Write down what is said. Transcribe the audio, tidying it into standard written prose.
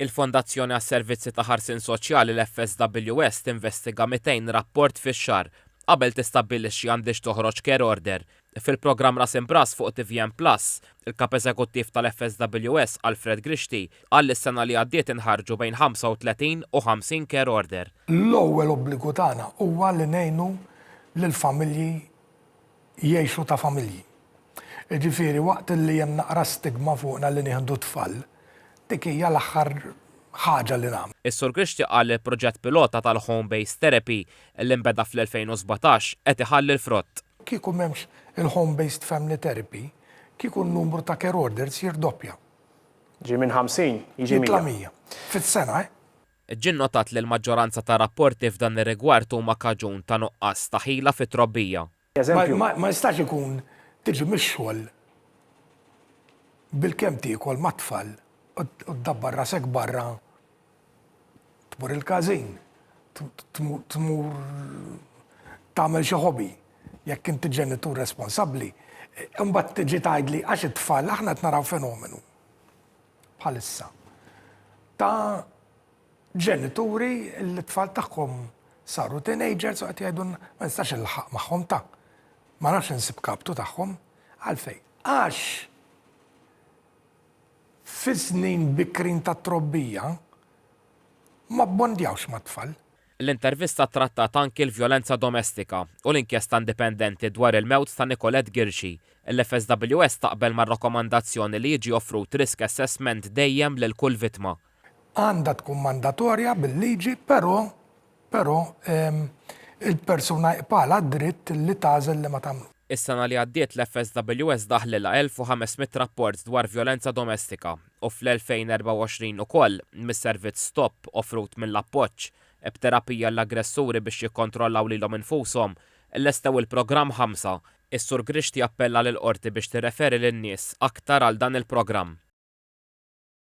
Il-Fondazzjoni għas-Servizzi ta' Ħarsien Soċjali l-FSWS tinvestiga 200 rapport fix-xahar qabel tistabbilixxi għandhiex toħroġ care order. Fil-programm Ras Imb'Ras fuq tvm Plus, il-Kap Eżekuttiv tal-FSWS Alfred Grixti qal li s-sena li għaddiet inħarġu bejn 35 u 50 care order. L-ewwel obbligu tagħna huwa li ngħinu lill-familji jgħixu ta' familji. Jiġifieri waqt li hemm naqra stigma fuqna li nieħdu t-tfal, dik hija l-aħħar ħaġa li nagħmlu. Is-Sur Grixti qal li l-proġett pilota tal-Home Based Therapy li nbeda fl-2017 qed iħalli l-frott. Kieku m'hemmx il-Home Based Family Therapy, kieku n-numru ta' care orders jirdoppja. Ġie minn 50 jiġi 100. Jitla' 100. Fis-sena, eh. Ġie nnotat li l-maġġoranza ta' rapporti f'dan ir-rigward huma kaġun ta' nuqqas ta' ħila fit-trobbija. Eżempju. Ma jistax ikun tiġi mix-xogħol bilkemm tiekol mat-tfal u ddabbar rasek barra tmur il-każin, tmur tagħmel xi hobby, jekk inti ġenitur responsabbli, imbagħad tiġi tgħidli għax it-tfal aħna qed naraw fenomenu bħalissa ta' ġenituri li t-tfal tagħhom saru teenagers u qed jgħidulna ma nistax nilħaq magħhom ta' ma nafx insib kaptu tagħhom. Għalfejn? Għax fis-snin bikrin tat-trobbija ma bbondjawx mat-tfal. L-intervista ttrattat anki l-vjolenza domestika u l-inkjesta indipendenti dwar il-mewt ta' Nicolette Ghirxi. Il-FSWS taqbel mar-rakkomandazzjoni li jiġi offrut risk assessment dejjem lil kull vittma. Għandha tkun mandatorja bil-liġi però però il-persuna jqpalha d-dritt li tagħżel li ma tagħmlux. Is-sena li għaddiet l-FSWS daħlilha 1,500 rapport dwar vjolenza domestika u fl-2024 ukoll mis-servizz Stop offrut mill-Appoġġ b'terapija lill-aggressuri biex jikkontrollaw lilhom infushom, lestew il-programm Ħamsa. Is-Sur Grixti appella lill-Qorti biex tirreferi lin-nies aktar għal dan il-programm.